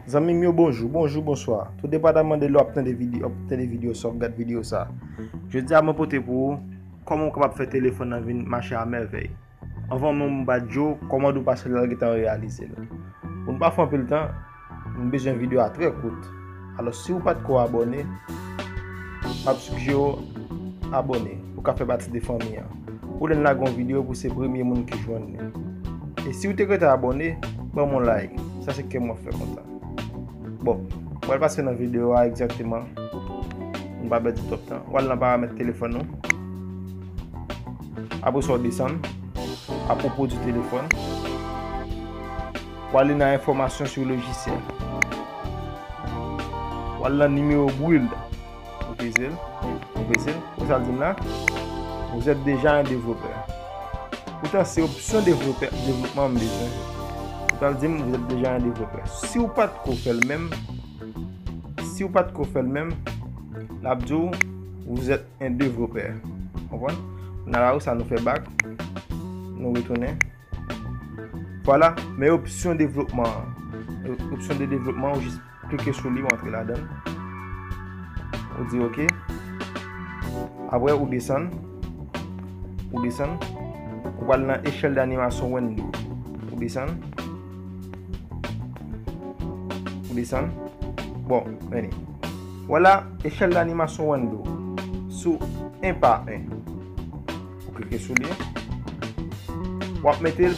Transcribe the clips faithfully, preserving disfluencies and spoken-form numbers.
Zanmi m yo, bonjou, bonjou, bonswa. Tou depandaman de lè w ap tande videyo, w ap tande videyo sa, w ap gade videyo sa. Jodi a, mwen pote pou ou kòman w kapab fè telefòn nan vin mache a mèvèy. Anvan menm m bat di w kòmand ou pase l, l gentan reyalize l. Pou n pa fè anpil tan, m bezwen videyo a trè kout. Alò, si w pa t ko abòne, m ap sigjere w abòne pou w ka fè pati de fanmi an. Pou lè n lage yon videyo pou se premye moun ki jwenn li. E si w te rete abòne, ban m yon like. Sa se kè m w ap fè kontan. Bon, m pral pase nan videyo a egzakteman. Nou pa pèdi twòp tan. W al nan paramèt telefòn nou. Apre sa, w desann. Apwopo di telefòn. W ale nan enfòmasyon sou lojisyèl. W al nan nimewo build. Ou peze l. Ou peze l. Ou sa l di m la? Vous êtes déjà un développeur. Poutan, se opsyon devlopè, devlopman m bezwen. Ou pral di m, vous êtes déjà un développeur. Si w pa t ko fè l menm, si w pa t ko fè l menm, l ap di w, vous êtes un développeur. Konprann? N al la, sa nou fè back. Nou retounen. Vwala, men opsyon devlopman an. Opsyon de devlopman, ou jis klike sou li, ou antre ladan l. Ou di oke. Apre, ou desann. Ou desann. Ou pral nan echèl de animasyon window. Ou desann. Ou desann. Bon, vini. Vwala, echèl de animasyon window. Sou en pa en. Ou klike sou li. W ap mete l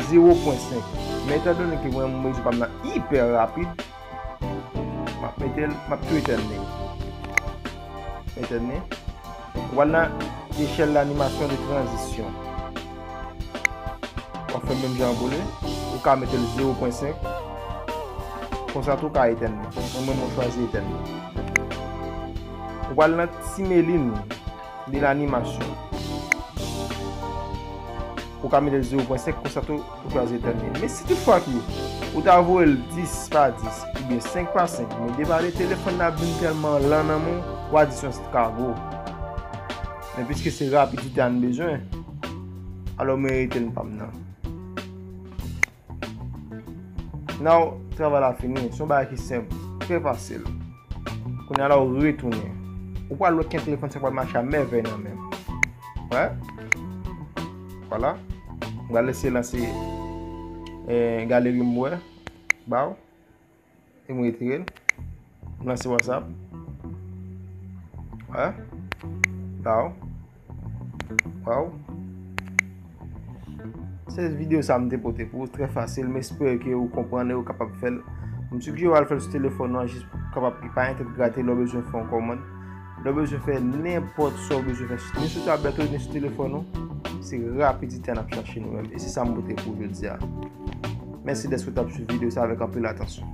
zewo pwen senk. Men etan done ke mwen, mwen, pa m nan ipè rapid, m ap mete l, m ap tou etèn li. Etèn li. W al nan echèl de animasyon de tranzisyon. W ap fè menm jan pou li. Ou ka mete l zewo pwen senk. Konsa tou ka etèn li. Mwen, mwen, mwen chwazi etèn li. Ou al nan ti melin de lanimasyon. Ou ka mete l zewo pwen senk, konsa tou, ou chwazi etèn li. Men si tout fwa ke ou ta voye l dis pa dis, oubyen senk pa senk, men depale telefòn nan ap vin tèlman lan nan men w, w a di se yon kago. Men piske se rapidite a n bezwen, alò mwen rete l pa m nan. Now, travay la fini. Se yon bagay ki senp, trè fasil. Kounye a la, ou retounen. Ou pral wè ki yon telefòn sa pral mache a mèvèy nan men m. Wè. Vwala. M pral eseye lanse, eh, galeri m wè. Baw. E m retire l. M lanse WhatsApp. Wè. Baw. Waw. Se videyo sa m te pote pou ou, trè fasil, m espere ke ou konprann e ou kapab fè l. M sigjere w al fè l sou telefòn ou an, jis pou kapab pa entèt grate lè w bezwen fè yon kòmann. Lè w bezwen fè nenpòt sa w bezwen fè, ni sou tablèt ou, ni sou telefòn ou, se rapidite a n ap chache nou menm. E se sa m pote pou ou jodi a. Mèsi dèske w t ap swiv videyo sa avèk anpil atansyon.